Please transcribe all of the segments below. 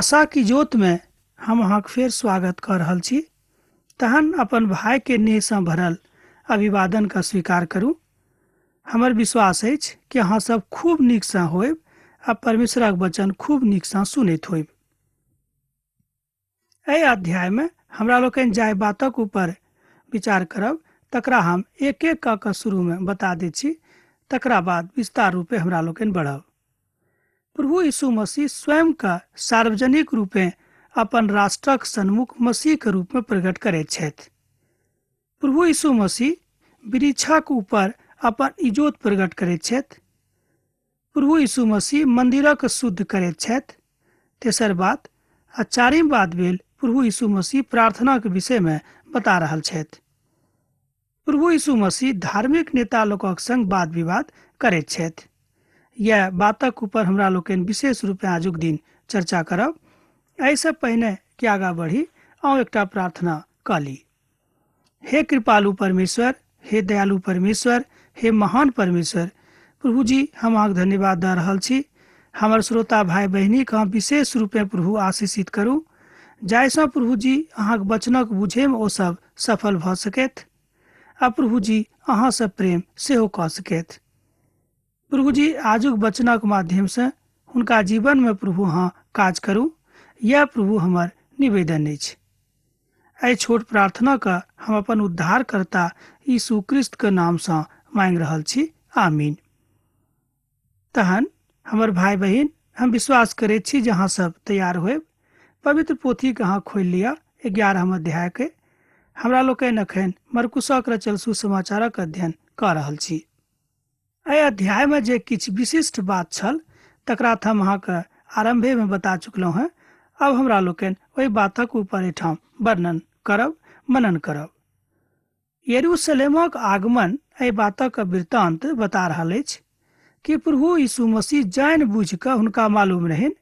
आशा की ज्योत में हम अहाँक फेर स्वागत कऽ रहल छी। तहन अपन भाई के नेहसँ भरल अभिवादन के स्वीकार करू। हमर विश्वास अछि कि अहाँ सब खूब नीकसँ होयब आ परमेश्वरक वचन खूब नीकसँ सुनैत होयब। एहि अध्याय में हमरा लोकनि जाहि बातक ऊपर विचार करब तकरा हम एक एक कऽ कऽ शुरू में बता दैत छी, तकरा बाद विस्तार रूपे हमरा लोकनि बढ़ब। प्रभु यीशु मसीह स्वयं के सार्वजनिक रूपे अपन राष्ट्रक सन्मुख मसीह के रूप में प्रकट करैत छथि। प्रभु यीशु मसीह वृक्षक ऊपर अपन इजोत प्रकट करैत छथि। प्रभु यीशु मसीह मंदिरक शुद्ध करैत छथि। तेसर बात आ चारिम बात भेल प्रभु यीशु मसीह प्रार्थनाक विषय में बता रहल छथि। प्रभु यीशु मसीह धार्मिक नेता लोकक संग वाद विवाद करैत छथि। यैह बातक ऊपर हमरा लोकनि विशेष रूपे आजुक दिन चर्चा करब। एहिसँ पहिने कि आगाँ बढ़ी, आउ एकटा प्रार्थना कऽ ली। हे कृपालु परमेश्वर, हे दयालु परमेश्वर, हे महान परमेश्वर, प्रभु जी हम अहाँके धन्यवाद दऽ रहल छी। हमर श्रोता भाई बहिनीके अहाँ विशेष रूपे प्रभु आशीषित करू, जाहिसँ प्रभु जी अहाँके वचनक बुझैमे ओ सब सफल भऽ सकथि आ प्रभु जी अहाँसँ प्रेम सेहो कऽ सकथि। प्रभु जी आजुक वचनक माध्यमसँ हुनका जीवनमे प्रभु अहाँ काज करू, यैह प्रभु हमर निवेदन अछि। एहि छोट प्रार्थनाके हम अपन उद्धारकर्ता यीशु क्रिस्तके नामसँ मांगि रहल छी, आमीन। तहन हमर भाई बहिन, हम विश्वास करैत छी जे अहाँ सब तैयार होयब। पवित्र पोथीके अहाँ खोलि लिअ 11 अध्यायके। हमरा लोकनि अखन मरकुसक रचल सुसमाचारक अध्ययन कऽ रहल छी। एहि अध्यायमे जे किछु विशिष्ट बात छल तकरा तऽ हम अहाँके आरम्भेमे बता चुकलहुँ हेँ। अब हमरा लोकनि ओहि बातक ऊपर एहिठाम वर्णन करब, मनन करब। यरूशलेमक आगमन एहि बातक वृत्तांत बता रहल अछि कि प्रभु यीशु मसीह जानि बुझि कऽ हुनका मालूम रहनि,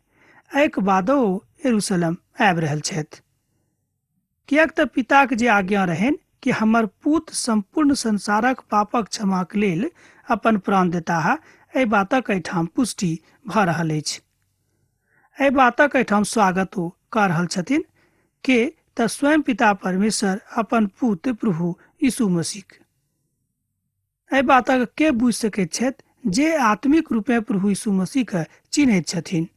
एहिक बादो ओ यरूशलेम आबि रहल छथि। किएक तऽ पिताक जे आज्ञा रहनि कि हमर पूत सम्पूर्ण संसारक पापक क्षमाक लेल अपन प्राण देताह, एहि बातक एहिठाम पुष्टि भऽ रहल अछि। एहि बातक एहिठाम स्वागत ओ कऽ रहल छथिन के तऽ स्वयं पिता परमेश्वर अपन पूत प्रभु यीशु मसीह। एहि बातक के बुझि सकैत छथि जे आत्मिक रूपे प्रभु यीशु मसीहके चिन्हैत छथिन।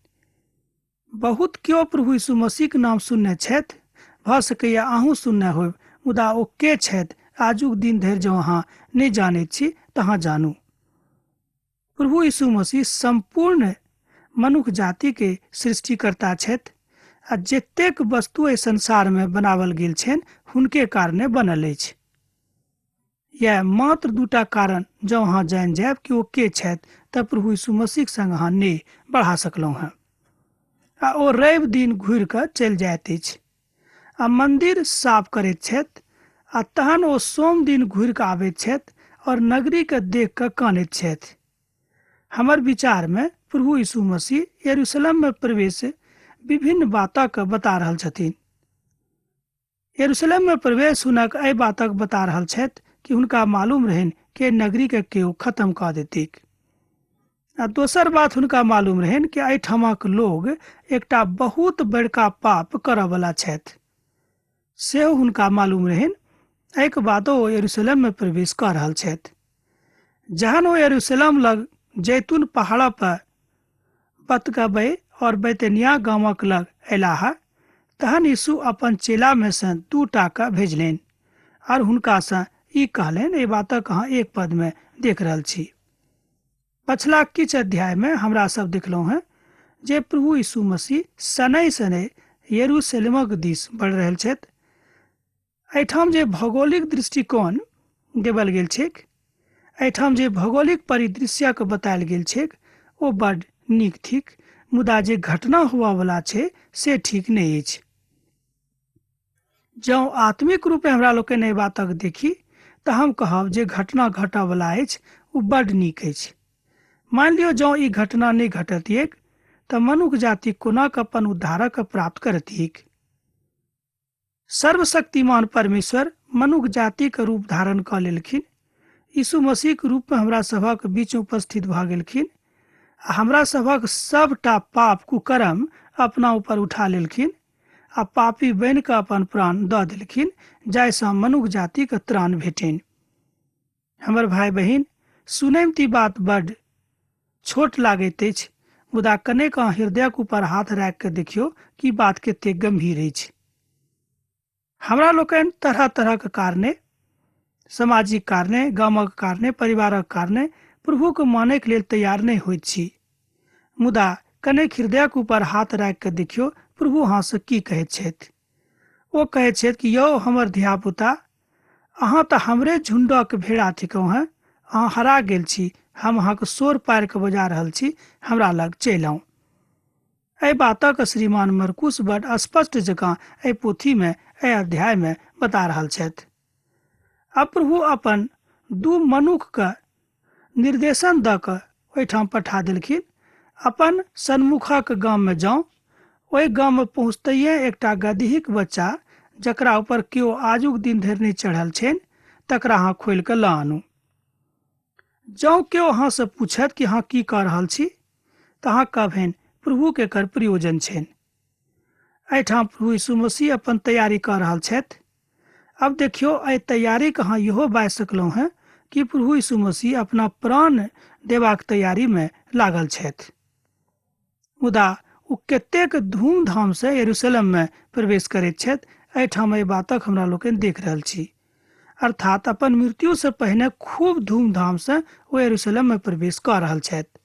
बहुत केओ प्रभु यीशु मसीहक नाम सुनने छथि, भऽ सकैए अहूँ सुनने होयब, मुदा ओ के छथि आजुक दिन धरि जँ अहाँ नहि जानैत छी तऽ अहाँ जानू। प्रभु यीशु मसीह सम्पूर्ण मनुख जातिके सृष्टिकर्ता छथि आ जतेक वस्तु एहि संसारमे बनाओल गेल छनि हुनके कारणे बनल अछि। यैह मात्र दूटा कारण जँ अहाँ जानि जायब कि ओ के छथि तऽ प्रभु यीशु मसीहक संग अहाँ नेह बढ़ा सकलहुँ हेँ। आ ओ रवि दिन घुरि कऽ चलि जाइत अछि आ मन्दिर साफ करैत छथि आ तहन ओ सोम दिन घुरि कऽ आबैत छथि और नगरीके देख कऽ कानैत छथि। हमर विचारमे प्रभु यीशु मसीह यरूशलेममे प्रवेश विभिन्न बातक बता रहल छथिन। यरूशलेममे प्रवेश हुनक एहि बातक बता रहल छथि कि हुनका मालूम रहनि कि एहि नगरीके केओ खत्म कऽ देतिक। आ दोसर बात हुनका मालूम रहनि कि एहिठामक लोग एकटा बहुत बड़का पाप करऽवला छथि, सेहो हुनका मालूम रहनि। एहिके बादो ओ यरूशलेममे प्रवेश कऽ रहल छथि। जहन ओ यरूशलेम लग जैतून पहाड़ पर बतगबै और बैतनिया गामक लग अयलाह, तहन यीशु अपन चेला में सँ दूटा के भेजलनि और हुनका सँ ई कहलनि। एहि बातक अहाँ एक पद में देख रहल छी। पछिला किछु अध्याय में हमरा सब देखलहुँ हेँ जे प्रभु यीशु मसीह शनैः शनैः यरूशलेमक दिस बढ़ि रहल छथि। एहिठाम जे भौगोलिक दृष्टिकोण देवल गेल छैक, एहिठाम जे भौगोलिक परिदृश्यक बतायल गेल छैक ओ बड नीक थिक, मुदा जे घटना हुअवला छै से ठीक नहि अछि। जँ आत्मिक रूपे हमरा लोकनि एहि बातक देखी तऽ हम कहब जे घटना घटऽवला अछि ओ बड नीक अछि। मानि लियौ जँ ई घटना नहि घटतियैक तऽ मनुख जाति कोना कऽ अपन उद्धारक प्राप्त करतियैक। सर्वशक्तिमान परमेश्वर मनुख जातिक रूप धारण कऽ लेलखिन, यीशु मसीहक रूपमे हमरा सभक बीच उपस्थित भऽ गेलखिन आ हमरा सभक सभटा पाप कुकर्म अपना ऊपर उठा लेलखिन आ पापी बनि कऽ अपन प्राण दऽ देलखिन, जाहिसँ मनुख जातिके त्राण भेटनि। हमर भाय बहिन, सुनैमे तऽ ई बात बड्ड छोट लागैत अछि, मुदा कनेक अहाँ हृदयक ऊपर हाथ राखि कऽ देखियौ कि ई बात कतेक गम्भीर अछि। हमरा लोकनि तरह तरहक कारणे, सामाजिक कारणे, गामक कारणे, परिवारक कारणे प्रभुके मानैके लेल तैयार नहि होइत छी। मुदा कनेक हृदयक ऊपर हाथ राखि कऽ देखियौ प्रभु अहाँसँ की कहैत छथि। ओ कहैत छथि कि यौ हमर धियापुता, अहाँ तऽ हमरे झुण्डक भेड़ा थिकहुँ हेँ, अहाँ हरा गेल छी, हम अहाँके शोर पारि कऽ बजा रहल छी, हमरा लग चलि आउ। एहि बातक श्रीमान मरकुस बड स्पष्ट जकाँ एहि पोथीमे, एहि अध्यायमे बता रहल छथि। अब प्रभु अपन दू मनुखके निर्देशन दऽ कऽ ओहिठाम पठा देलखिन, अपन सन्मुखक गाममे जाउ, ओहि गाममे पहुँचतैये एकटा गदहीक बच्चा जकरा ऊपर केओ आजुक दिन धरि नहि चढ़ल छनि, तकरा अहाँ खोलि कऽ लऽ आनू। जँ केओ अहाँसँ पूछत कि अहाँ की कऽ रहल छी, तऽ अहाँ कहबनि प्रभुके एकर प्रयोजन छनि। एहिठाम प्रभु यीशु मसीह अपन तैयारी कऽ रहल छथि। अब देखियौ, एहि तैयारीके अहाँ इहो बाजि सकलहुँ हेँ कि प्रभु यीशु मसीह अपना प्राण देबाक तैयारीमे लागल छथि। मुदा ओ कतेक धूमधामसँ यरूशलेममे प्रवेश करैत छथि, एहिठाम एहि बातक हमरा लोकनि देख रहल छी। अर्थात अपन मृत्युसँ पहिने खूब धूमधामसँ ओ यरूशलेममे प्रवेश कऽ रहल छथि।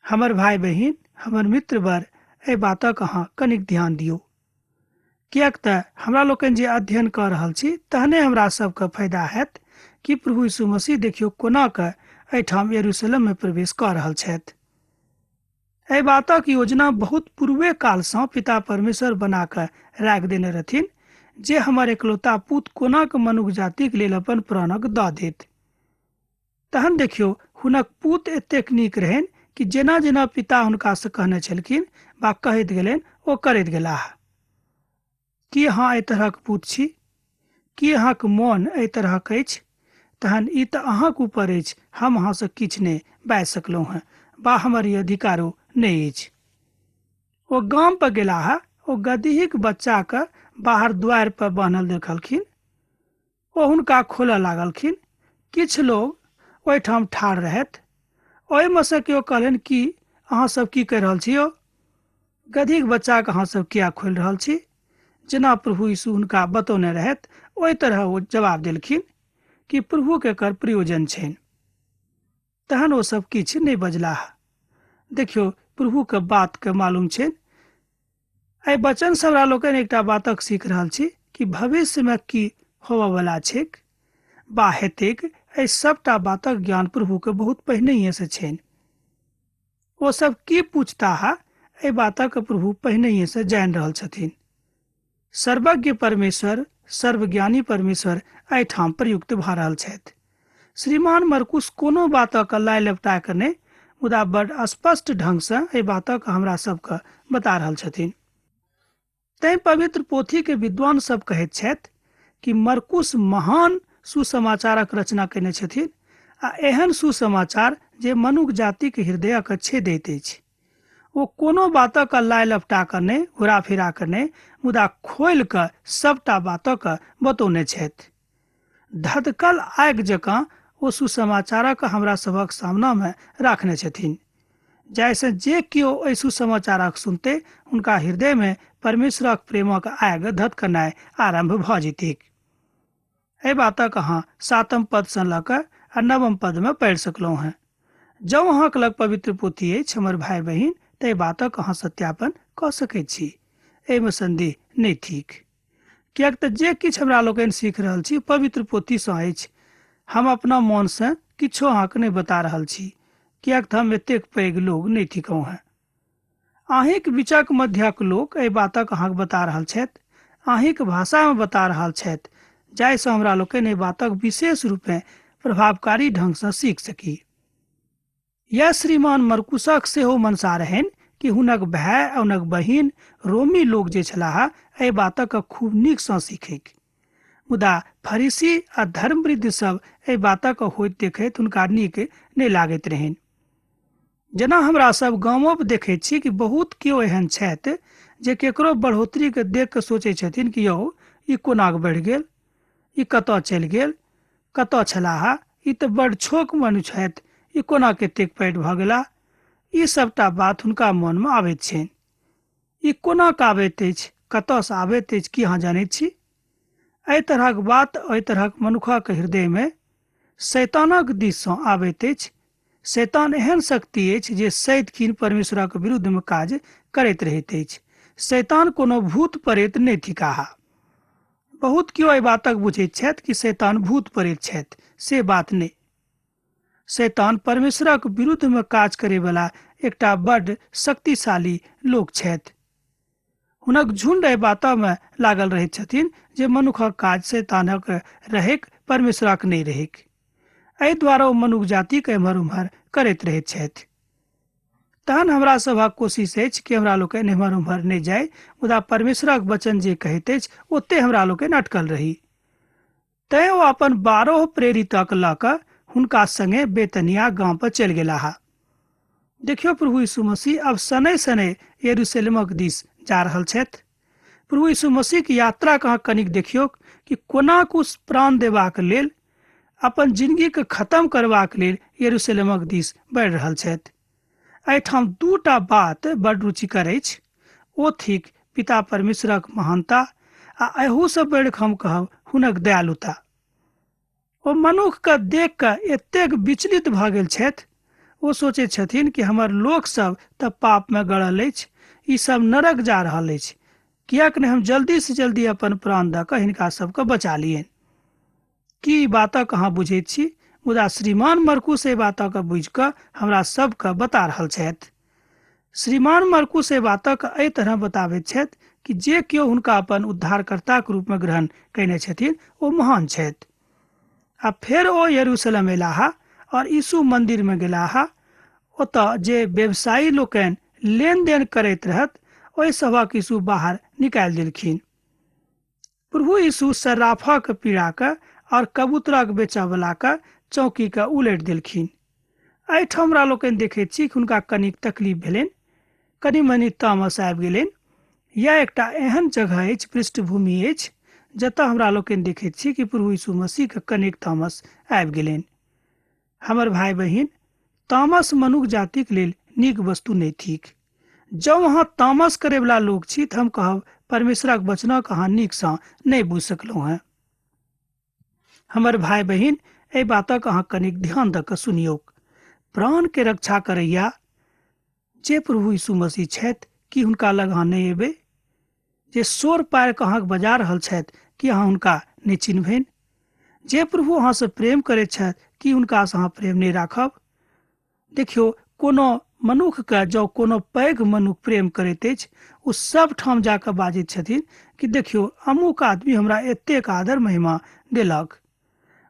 हमर भाय बहिन, हमर मित्रवर, एहि बातक अहाँ कनिक ध्यान दियौ, किएक तऽ हमरा लोकनि जे अध्ययन कऽ रहल छी तहने हमरा सबके फायदा हैत कि प्रभु यीशु मसीह देखियौ कोना कऽ एहिठाम यरूशलेममे प्रवेश कऽ रहल छथि। एहि बातक योजना बहुत पूर्वे कालसँ पिता परमेश्वर बना कऽ राखि देने रहथिन जे हमर एकलौता पुत कोना कऽ मनुख जातिक लेल अपन प्राणक दऽ देत। तहन देखियौ, हुनक पूत एतेक नीक रहनि कि जेना जेना पिता हुनकासँ कहने छलखिन वा कहैत गेलनि, ओ करैत गेलाह। की अहाँ एहि तरहक पूत छी? की अहाँक मोन एहि तरहक अछि? तहन ई तऽ अहाँक ऊपर अछि, हम अहाँसँ किछु नहि बाजि सकलहुँ हेँ वा हमर ई अधिकारो नहि अछि। ओ गाम पर गेलाह, ओ गदहीक बच्चाके बाहर दुआरि पर बान्हल देखलखिन। ओ हुनका खोलऽ लागलखिन। किछु लोग ओहिठाम ठाढ़ रहथि। ओहिमे सँ केओ कहलनि, की अहाँ सब की कहि रहल छी यौ? गदहीक बच्चाके अहाँ सब किया खोलि रहल छी? जेना प्रभु यीशु हुनका बतौने रहथि, ओहि तरह ओ जवाब देलखिन कि प्रभुके एकर प्रयोजन छनि। तहन ओ सब किछु नहि बजलाह। देखियौ, प्रभुके बातके मालूम छनि। एहि वचनसँ हमरा लोकनि एकटा बातक सीख रहल छी कि भविष्यमे की होबयवला छैक वा हेतैक, एहि सबटा बातक ज्ञान प्रभुके बहुत पहिनहिएसँ छनि। ओ सब की पूछताह, एहि बातक प्रभु पहिनहिएसँ जानि रहल छथिन। सर्वज्ञ परमेश्वर, सर्वज्ञानी परमेश्वर एहिठाम प्रयुक्त भऽ रहल छथि। श्रीमान मरकुस कोनो बातक लाइ लपटा कऽ नहि, मुदा बड स्पष्ट ढंगसँ एहि बातक हमरा सबके बता रहल छथिन। तैं पवित्र पोथीके विद्वान सब कहैत छथि कि मरकुस महान सुसमाचारक रचना कयने छथिन आ एहन सुसमाचार जे मनुख जातिक हृदयक छेदैत अछि। ओ कोनो बातक लाइ लपटा कऽ नहि, घुरा फिरा कऽ नहि, मुदा खोलि कऽ सबटा बातक बतौने छथि। धधकल आगि जकाँ ओ सुसमाचारक हमरा सभक सामनामे राखने छथिन, जाहिसँ जे केओ एहि सुसमाचारक सुनतै हुनका हृदयमे परमेश्वरक प्रेमक आगि धधकनाइ आरम्भ भऽ जेतैक। एहि बातक अहाँ 7 पदसँ लऽ कऽ आ 9 पदमे पढ़ि सकलहुँ हेँ। जँ अहाँक लग पवित्र पोथी अछि हमर भाय बहिन, तऽ एहि बातक अहाँ सत्यापन कऽ सकैत छी, एहिमे सन्देह नहि थिक। किएक तऽ जे किछु हमरा लोकनि सीख रहल छी पवित्र पोथीसँ अछि। हम अपना मोनसँ किछो अहाँके नहि बता रहल छी, किएक तऽ हम एतेक पैघ लोक नहि थिकहुँ हेँ। अहीँक बीचक मध्यक लोक एहि बातक अहाँके बता रहल छथि, अहीँक भाषामे बता रहल छथि, जाहिसँ हमरा लोकनि एहि बातक विशेष रूपेँ प्रभावकारी ढंगसँ सीख सकी। यह श्रीमान मरकुसक सेहो मनसा रहनि कि हुनक भाय आ हुनक बहिन रोमी लोक जे छलाह एहि बातक खूब नीकसँ सीखैक। मुदा फरीसी आ धर्मवृद्ध सब एहि बातक होइत देखैत हुनका नीक नहि लागैत रहनि। जेना हमरा सब गामो देखै छी कि बहुत केओ एहन छथि जे केकरो बढ़ोतरीके देख कऽ सोचै छथिन कि यौ ई कोना कऽ बढ़ि गेल, ई कतऽ चलि गेल, कतऽ छलाह, ई तऽ बड्ड छोक मनुष्य छथि, ई कोना कतेक पैघ भऽ गेला। ई सबटा बात हुनका मोनमे आबैत छनि। ई कोना कऽ आबैत अछि, कतऽसँ आबैत अछि, की अहाँ जनैत छी? एहि तरहक बात एहि तरहक मनुखक हृदयमे शैतानक दिससँ आबैत अछि। शैतान एहन शक्ति अछि जे सदिखन परमेश्वरक विरुद्धमे काज करैत रहैत अछि। शैतान कोनो भूत प्रेत नहि थिकाह। बहुत केओ एहि बातक बुझैत छथि कि शैतान भूत प्रेत छथि, से बात नहि। शैतान परमेश्वरक विरुद्धमे काज करैवला एकटा बड्ड शक्तिशाली लोक छथि। हुनक झुंड एहि बातमे लागल रहैत छथिन जे मनुखक काज शैतानक रहैक, परमेश्वरक नहि रहैक। एहि द्वारा ओ मनुख जातिके एम्हर उम्हर करैत रहैत छथि। तहन हमरा सभक कोशिश अछि कि हमरा लोकनि एम्हर उम्हर नहि जाय, मुदा परमेश्वरक वचन जे कहैत अछि ओते हमरा लोकनि अटकल रही। तैं ओ अपन 12 प्रेरितक लऽ कऽ हुनका संगे बेतनिया गाम पर चलि गेलाह। देखियौ, प्रभु यीशु मसीह अब शनै शनै यरूशलेमक दिस जा रहल छथि। प्रभु यीशु मसीह के यात्रा के अहाँ कनिक देखियौ कि कोना कुछ प्राण देबाक लेल, अपन जिंदगी के खत्म करबाक लेल यरूशलेमक दिस बढ़ि रहल छथि। एहिठाम दूटा बात बड़ रुचिकर अछि, ओ थिक पिता परमेश्वरक महानता आ एहूसँ बढ़ि कऽ हम कहब हुनक दयालुता। ओ मनुखके देख कऽ एतेक विचलित भऽ गेल छथि, ओ सोचै छथिन कि हमर लोकसभ तऽ पापमे गड़ल अछि, ई सब नरक जा रहल अछि, किएक नहि हम जल्दीसँ जल्दी अपन प्राण दऽ कऽ हिनका सबके बचा लियनि। की ई बातक अहाँ बुझैत छी? मुदा श्रीमान मरकुस एहि बातक बुझि कऽ हमरा सबके बता रहल छथि। श्रीमान मरकुस एहि बातक एहि तरह बताबैत छथि कि जे केओ हुनका अपन उद्धारकर्ताक रूपमे ग्रहण कयने छथिन ओ महान छथि। आ फेर ओ यरूशलेम अयलाह और यीशु मंदिरमे गेलाह। ओतऽ जे व्यवसायी लोकनि लेनदेन करैत रहत ओहि सभक यीशु बाहर निकालि देलखिन। प्रभु यीशु सर्राफाक पीड़ाके और कबूतरक बेचऽवलाके चौकीके उलटि देलखिन। एहिठाम हमरा लोकनि देखैत छी कि हुनका कनिक तकलीफ भेलनि, कनि मनि तामस आबि गेलनि। यह एकटा एहन जगह अछि, पृष्ठभूमि अछि, जतऽ हमरा लोकनि देखैत छी कि प्रभु यीशु मसीहके कनिक तामस आबि गेलनि। हमर भाय बहिन, तामस मनुख जातिक लेल नीक वस्तु नहि थिक। जँ अहाँ तामस करैवला लोक छी तऽ हम कहब परमेश्वरक वचनक अहाँ नीकसँ नहि बुझि सकलहुँ हेँ। हमर भाय बहिन, एहि बातक अहाँ कनिक ध्यान दऽ कऽ सुनियौक। प्राण के रक्षा करैया जे प्रभु यीशु मसीह छथि, की हुनका लग अहाँ नहि एबै? जे शोर पारि कऽ अहाँके बजा रहल छथि, की अहाँ हुनका नहि चिन्हबनि? जे प्रभु अहाँसँ प्रेम करैत छथि, की हुनकासँ अहाँ प्रेम नहि राखब? देखियौ, कोनो मनुखके जँ कोनो पैघ मनुख प्रेम करैत अछि, ओ सब ठाम जाकऽ बाजैत छथिन कि देखियौ, अमुक आदमी हमरा एतेक आदर महिमा देलक।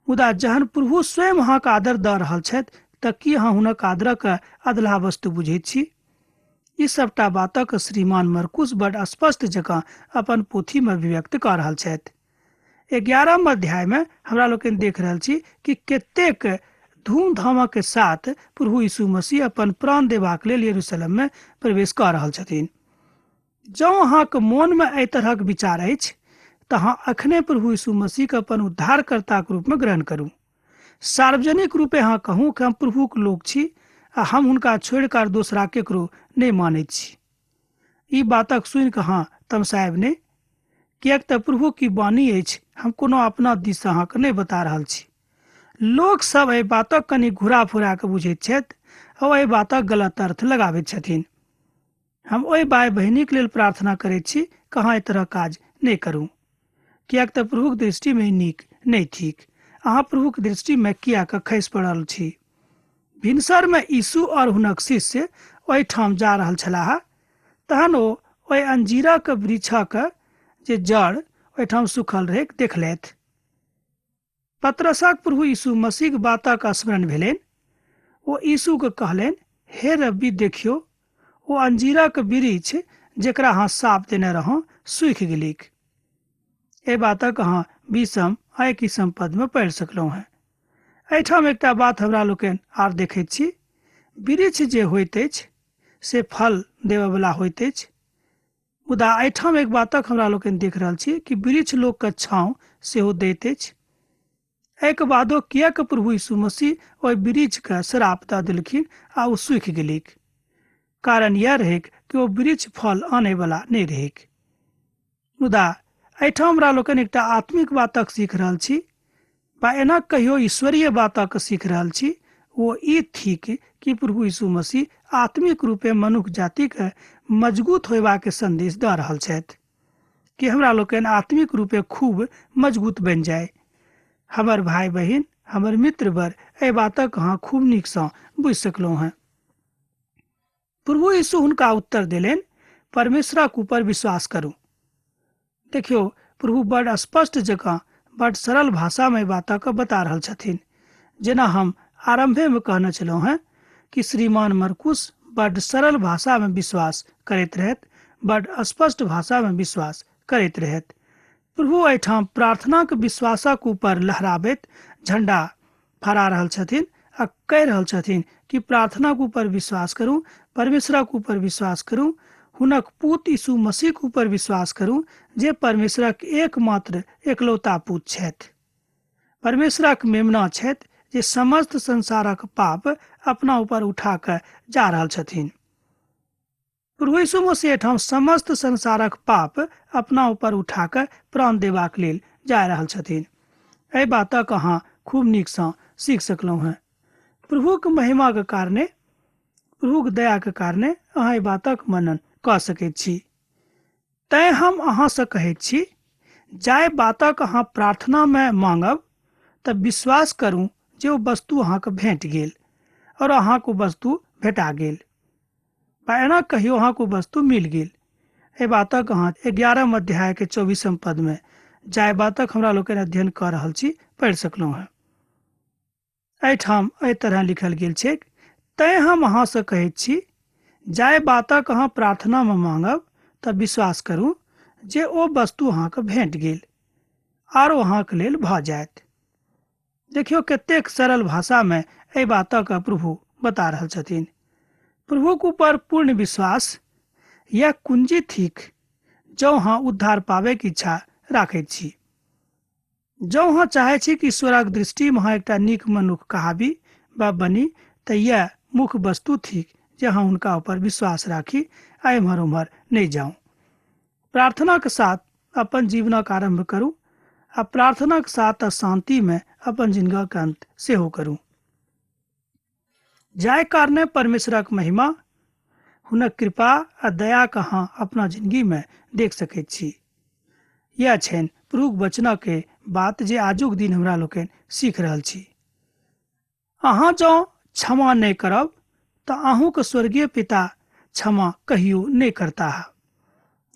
मुदा जहन प्रभु स्वयं अहाँके आदर दऽ रहल छथि तऽ की अहाँ हुनक आदरक अधलाह वस्तु बुझैत छी? ई सबटा बातक श्रीमान मरकुस बड स्पष्ट जकाँ अपन पोथीमे अभिव्यक्त कऽ रहल छथि। 11 अध्यायमे हमरा लोकनि देख रहल छी कि कतेक धूमधामक साथ प्रभु यीशु मसीह अपन प्राण देबाक लेल यरूशलेममे प्रवेश कऽ रहल छथिन। जँ अहाँके मोनमे एहि तरहक विचार अछि तऽ अहाँ अखने प्रभु यीशु मसीहके अपन उद्धारकर्ताक रूपमे ग्रहण करू। सार्वजनिक रूपे अहाँ कहू कि हम प्रभुक लोक छी आ हम हुनका छोड़ि कऽ दोसरा केकरो नहि मानैत छी। ई बातक सुनि कऽ अहाँ तमसायब नहि, किएक तऽ प्रभु की वाणी अछि, हम कोनो अपना दिससँ अहाँके नहि बता रहल छी। लोक सब एहि बातक कनि घुरा फुरा कऽ बुझैत छथि आ एहि बातक गलत अर्थ लगाबैत छथिन। हम ओहि भाय बहिनीक लेल प्रार्थना करैत छी कि अहाँ एहि तरह काज नहि करू, किएक तऽ प्रभुक दृष्टिमे ई नीक नहि थिक। अहाँ प्रभुक दृष्टिमे किएक खसि पड़ल छी? भिनसरमे यीशु और हुनक शिष्य ओहिठाम जा रहल छलाह, तहन ओ ओहि अंजीरक वृक्षक जे जड़ ओहिठाम सुखल रहैक देखलथि। पतरसक प्रभु यीशु मसीहक बातक स्मरण भेलनि। ओ यीशुके कहलनि, हे रब्बी, देखियौ, ओ अंजीरक वृक्ष जेकरा अहाँ साप देने रहौं सूखि गेलैक। एहि बातक अहाँ 20 आ 21 पदमे पढ़ि सकलहुँ हेँ। एहिठाम एकटा बात हमरा लोकनि आर देखैत छी। वृक्ष जे होइत अछि से फल देबयवला होइत अछि, मुदा एहिठाम एक बातक हमरा लोकनि देख रहल छी कि वृक्ष लोकके छाँव सेहो दैत अछि। एहिके बादो किएक प्रभु यीशु मसीह ओहि वृक्षके श्राप दऽ देलखिन आ ओ सूखि गेलैक? कारण यैह रहैक कि ओ वृक्ष फल आनयवला नहि रहैक। मुदा एहिठाम हमरा लोकनि एकटा आत्मिक बातक सीख रहल छी वा एना कहियो ईश्वरीय बातक सीख रहल छी, ओ ई थिक कि प्रभु यीशु मसीह आत्मिक रूपे मनुख जातिके मजगूत होयबाक संदेश दऽ रहल छथि कि हमरा लोकनि आत्मिक रूपे खूब मजगूत बनि जाय। हमर भाय बहिन, हमर मित्रवर, एहि बातक अहाँ खूब नीकसँ बुझि सकलहुँ हेँ। प्रभु यीशु हुनका उत्तर देलनि, परमेश्वरक ऊपर विश्वास करू। देखियौ, प्रभु बड स्पष्ट जकाँ बड सरल भाषामे एहि बातक बता रहल छथिन। जेना हम आरम्भेमे कहने छलहुँ हेँ कि श्रीमान मरकुस बड सरल भाषामे विश्वास करैत रहथि, बड स्पष्ट भाषामे विश्वास करैत रहथि। प्रभु एहिठाम प्रार्थनाक विश्वासक ऊपर लहराबैत झंडा फहरा रहल छथिन आ कहि रहल छथिन कि प्रार्थनाक ऊपर विश्वास करू, परमेश्वरक ऊपर विश्वास करू, हुनक पूत यीशु मसीहक ऊपर विश्वास करू जे परमेश्वरक एकमात्र एकलौता पूत छथि। परमेश्वरक मेमना छथि जे समस्त संसारक पाप अपना ऊपर उठा कऽ जा रहल छथिन। प्रभु यीशु मसीह एहिठाम समस्त संसारक पाप अपना ऊपर उठा कऽ प्राण देबाक लेल जा रहल छथिन। एहि बातक अहाँ खूब नीकसँ सीख सकलहुँ हेँ। प्रभुक महिमाक कारणे, प्रभुक दयाक कारणे अहाँ एहि बातक मनन कऽ सकैत छी। तैँ हम अहाँसँ कहैत छी, जाहि बातक अहाँ प्रार्थनामे मांगब तऽ विश्वास करू जे ओ वस्तु अहाँके भेट गेल और अहाँके ओ वस्तु भेटा गेल बा एना कहियो अहाँके ओ वस्तु मिल गेल। एहि बातक अहाँ 11 अध्याय के 24 पदमे जाहि बातक हमरा लोकनि अध्ययन कऽ रहल छी पढ़ि सकलहुँ हेँ। एहिठाम एहि तरह लिखल गेल छैक, तैँ हम अहाँसँ कहैत छी, जाहि बातक अहाँ प्रार्थनामे मांगब तऽ विश्वास करू जे ओ वस्तु अहाँके भेट गेल आर ओ अहाँके लेल भऽ जायत। देखियौ कतेक सरल भाषामे एहि बातक प्रभु बता रहल छथिन। प्रभुक ऊपर पूर्ण विश्वास यह कुंजी थिक जँ अहाँ उद्धार पाबैके इच्छा राखैत छी। जँ अहाँ चाहै छी कि ईश्वरक दृष्टिमे अहाँ एकटा नीक मनुख कहाबी वा बनी तऽ इएह मुख्य वस्तु थिक जे अहाँ हुनका ऊपर विश्वास राखी आ एम्हर ओम्हर नहि जाउ। प्रार्थनाक साथ अपन जीवनक आरम्भ करू आ प्रार्थनाक साथ आ शान्तिमे अपन जिनगीक अन्त सेहो करू। जाहि कारणे परमेश्वरक महिमा, हुनक कृपा आ दयाक अहाँ अपना जिनगीमे देख सकैत छी। इएह छनि प्रभुक वचनक बात जे आजुक दिन हमरा लोकनि सीख रहल छी। अहाँ जँ क्षमा नहि करब तऽ अहूँके स्वर्गीय पिता क्षमा कहियो नहि करताह।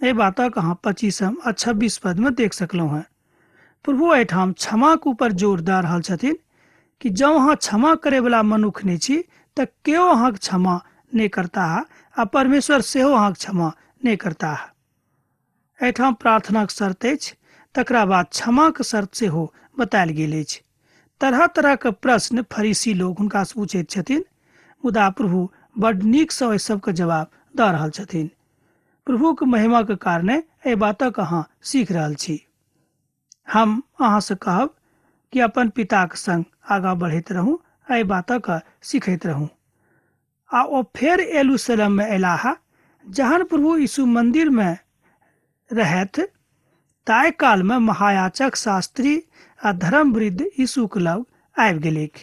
एहि बातक अहाँ 25 आ 26 पदमे देख सकलहुँ हेँ। प्रभु एहिठाम क्षमाक ऊपर जोर दऽ रहल छथिन कि जँ अहाँ क्षमा करैवला मनुख नहि छी तऽ केओ अहाँके क्षमा नहि करताह आ परमेश्वर सेहो अहाँके क्षमा नहि करताह। एहिठाम प्रार्थनाक शर्त अछि, तकरा बाद क्षमाक शर्त सेहो बतायल गेल अछि। तरह तरहक प्रश्न फरीसी लोग हुनकासँ पूछैत छथिन, मुदा प्रभु बड्ड नीकसँ ओहि सबके जवाब दऽ रहल छथिन। प्रभुक महिमाक कारणे एहि बातक अहाँ सीख रहल छी। हम अहाँसँ कहब कि अपन पिताक संग आगाँ बढ़ैत रहू, एहि बातक सीखैत रहू। आ ओ फेर यरूशलेममे अयलाह। जहन प्रभु यीशु मन्दिरमे रहथि ताहि कालमे महायाजक, शास्त्री आ धर्मवृद्ध यीशुक लग आबि गेलैक।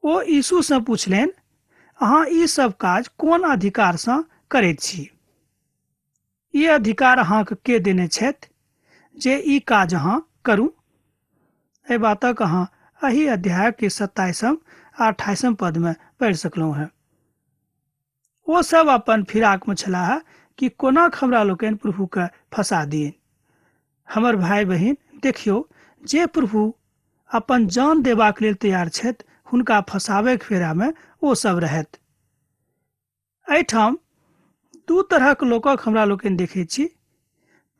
ओ यीशुसँ पुछलनि, अहाँ ई सब काज कोन अधिकारसँ करैत छी? ई अधिकार अहाँके के देने छथि जे ई काज अहाँ करू? एहि बातक अहाँ एहि अध्यायके 27 आ 28 पदमे पढ़ि सकलहुँ हेँ। ओ सब अपन फिराकमे छलाह कि कोना हमरा लोकनि प्रभुके फंसा दियनि। हमर भाय बहिन, देखियौ जे प्रभु अपन जान देबाक लेल तैयार छथि हुनका फंसाबैके फेरामे ओ सब रहथि। एहिठाम दू तरहक लोकक हमरा लोकनि देखैत छी।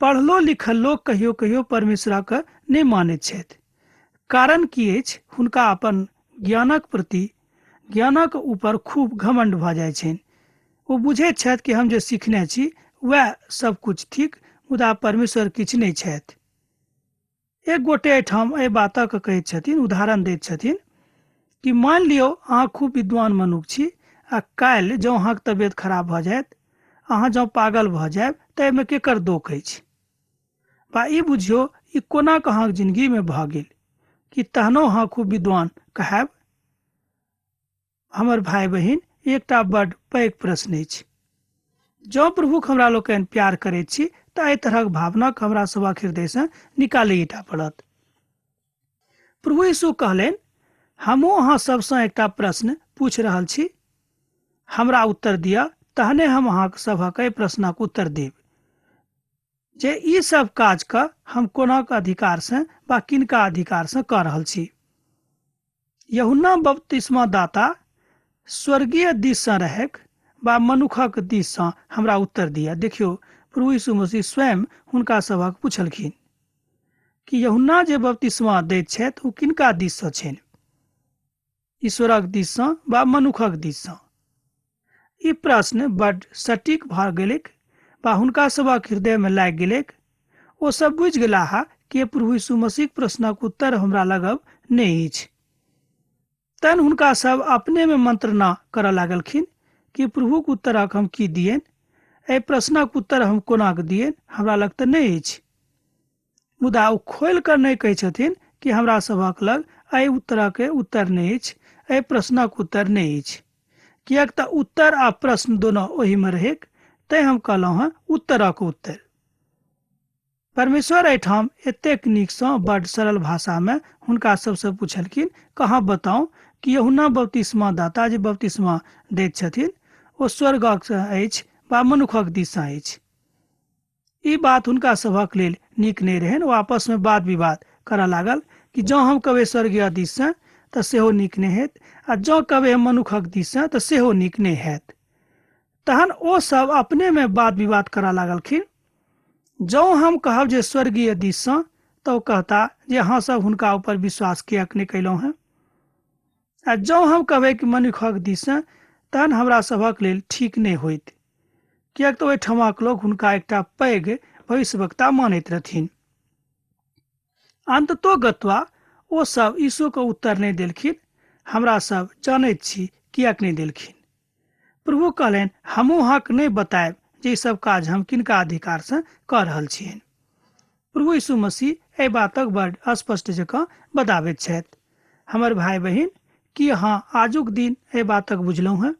पढ़लो लिखल लोक कहियो कहियो परमेश्वरक नहि मानैत छथि। कारण की अछि? हुनका अपन ज्ञानक प्रति, ज्ञानक ऊपर खूब घमंड भऽ जाइत छनि। ओ बुझैत छथि कि हम जे सीखने छी वएह सब कुछ थिक, मुदा परमेश्वर किछु नहि छथि। एक गोटे एहिठाम एहि बातक कहैत छथिन, उदाहरण दैत छथिन कि मानि लियौ अहाँ खूब विद्वान मनुख छी आ काल्हि जँ अहाँके तबियत खराब भऽ जायत, अहाँ जँ पागल भऽ जायब तऽ एहिमे केकर दोख अछि? बा ई बुझियौ ई कोना कऽ अहाँके जिंदगीमे भऽ गेल कि तहनो अहाँ खूब विद्वान कहायब? हमर भाय बहिन, एकटा बड पैघ प्रश्न अछि। जँ प्रभुक हमरा लोकनि प्यार करैत छी तऽ एहि तरहक भावनाक हमरा सभक हृदयसँ निकालैटा पड़त। प्रभु यीशु कहलनि, हमहूँ अहाँ सभसँ एकटा प्रश्न पूछि रहल छी, हमरा उत्तर दिअ, तहने हम अहाँक सभक एहि प्रश्नक उत्तर देब जे ई सब काज कऽ हम कोनाक अधिकारसँ वा किनका अधिकारसँ कऽ रहल छी। यूहन्ना बपतिस्मा दाता स्वर्गीय दिससँ रहैक वा मनुखक दिससँ, हमरा उत्तर दिअ। देखियौ, प्रभु यीशु मसीह स्वयं हुनका सभक पुछलखिन कि यूहन्ना जे बपतिस्मा दैत छथि ओ किनका दिससँ छनि, ईश्वरक दिससँ वा मनुखक दिससँ? ई प्रश्न बड्ड सटीक भऽ गेलैक वा हुनका सभक हृदयमे लागि गेलैक। ओ सब बुझि गेलाह कि प्रभु यीशु मसीहक प्रश्नक उत्तर हमरा लग अब नहि अछि। तहन हुनका सब अपनेमे मंत्रणा करऽ लागलखिन कि प्रभुक उत्तरक हम की दियनि, एहि प्रश्नक उत्तर हम कोना कऽ दियनि, हमरा लग तऽ नहि अछि। मुदा ओ खोलि कऽ नहि कहै छथिन कि हमरा सभक लग एहि उत्तरक उत्तर नहि अछि, एहि प्रश्नक उत्तर नहि अछि। किएक तऽ उत्तर आ प्रश्न दोनो ओहिमे रहैक, तैं हम कहलहुँ हँ उत्तरक उत्तर। परमेश्वर एहिठाम एतेक नीकसँ बड्ड सरल भाषामे हुनका सभसँ पुछलखिन, कहाँ बताउ कि यूहन्ना बपतिस्मा दाता जे बपतिस्मा दैत छथिन ओ स्वर्गक अछि वा मनुखक दिससँ अछि? ई बात हुनका सभक लेल नीक नहि रहनि। ओ आपसमे वाद विवाद करऽ लागल कि जँ हम कहबै स्वर्गीय दिससँ तऽ सेहो नीक नहि हैत आ जँ कहबै हम मनुखक दिससँ तऽ सेहो नीक नहि हैत। तहन ओ सब अपनेमे वाद विवाद करऽ लागलखिन। जँ हम कहब जे स्वर्गीय दिससँ तऽ ओ कहता जे अहाँ सब हुनका ऊपर विश्वास किएक नहि कयलहुँ हेँ, आ जँ हम कहबै कि मनुखक दिससँ तहन हमरा सभक लेल ठीक नहि होइत, किएक तऽ ओहिठमाक लोक हुनका एकटा पैघ भविष्यवक्ता मानैत रहथिन। अंततो गत्वा ओ सब यीशुके उत्तर नहि देलखिन। हमरा सब जानैत छी किएक नहि देलखिन। प्रभु कहलनि, हमहूँ अहाँके नहि बतायब जे ई सब काज हम किनका अधिकारसँ कऽ रहल छियनि। प्रभु यीशु मसीह एहि बातक बड स्पष्ट जकाँ बताबैत छथि। हमर भाय बहिन, की अहाँ आजुक दिन एहि बातक बुझलहुँ हेँ?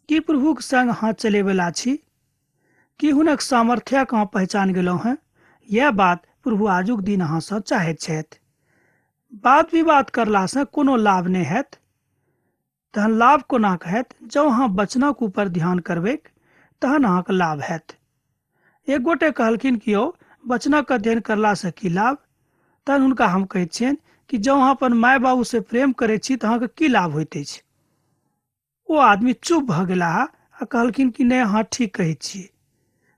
की प्रभुक संग अहाँ चलैवला छी? की हुनक सामर्थ्यक अहाँ पहचान गेलहुँ हेँ? यैह बात प्रभु आजुक दिन अहाँसँ चाहैत छथि। वाद विवाद करलासँ कोनो लाभ नहि हैत। तहन लाभ कोना कऽ हैत? जँ अहाँ वचनक ऊपर ध्यान करबैक तहन अहाँके लाभ हैत। एक गोटे कहलखिन कि यौ, वचनक अध्ययन करलासँ की लाभ? तहन हुनका हम कहैत छियनि कि जँ अहाँ अपन माय बाबूसँ प्रेम करैत छी तऽ अहाँके की लाभ होइत अछि? ओ आदमी चुप भऽ गेलाह आ कहलखिन कि नहि, अहाँ ठीक कहैत छी।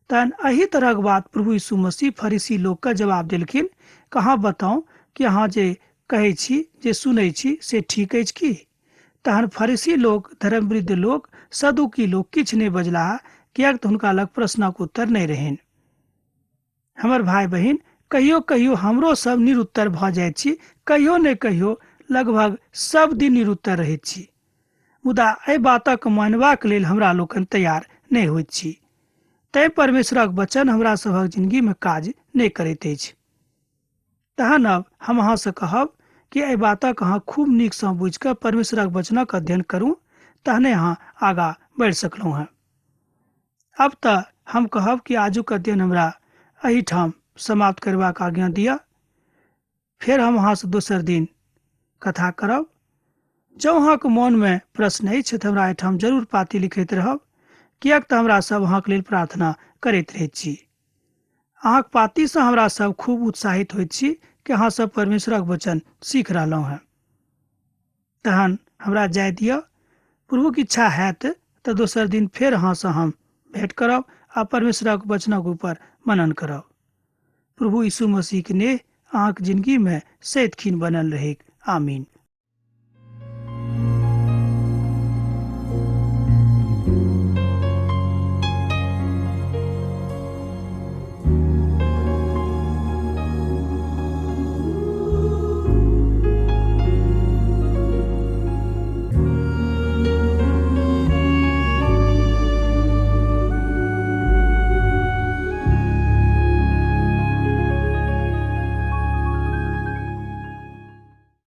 तहन एहि तरहक बात प्रभु यीशु मसीह फरीसी लोकके जवाब देलखिन, कहाँ बताउ कि अहाँ जे कहै छी, जे सुनै छी से ठीक अछि की? तहन फरीसी लोक, धर्मवृद्ध लोक, सदुकी लोक किछु नहि बजलाह, किएक तऽ हुनका लग प्रश्नक उत्तर नहि रहनि। हमर भाय बहिन, कहियो कहियो हमरो सब निरुत्तर भऽ जाइत छी, कहियो नहि कहियो लगभग सब दिन निरुत्तर रहैत छी। मुदा एहि बातक मानबाक लेल हमरा लोकनि तैयार नहि होइत छी। तैं परमेश्वरक वचन हमरा सभक जिंदगी में काज नहि करैत अछि। तहन अब हम अहाँसँ कहब कि एहि बातक अहाँ खूब नीकसँ बुझि कऽ परमेश्वरक वचनक अध्ययन करू, तहने अहाँ आगाँ बढ़ि सकलहुँ हेँ। अब तऽ हम कहब कि आजुक अध्ययन हमरा एहिठाम समाप्त करबाक आज्ञा दिअ। फेर हम अहाँसँ दोसर दिन कथा करब। जँ अहाँके मोनमे प्रश्न अछि तऽ हमरा एहिठाम जरूर पाती लिखैत रहब, किएक तऽ हमरा सब अहाँके लेल प्रार्थना करैत रहैत छी। अहाँके पातीसँ हमरा सब खूब उत्साहित होइत छी कि अहाँ सब परमेश्वरक वचन सीख रहलहुँ हेँ। तहन हमरा जाय दिअ। प्रभुक इच्छा हैत तऽ दोसर दिन फेर अहाँसँ हम भेंट करब आ परमेश्वरक वचनक ऊपर मनन करब। प्रभु यीशु मसीहके नेह अहाँके जिंदगीमे सदिखिन बनल रहैक। आमीन।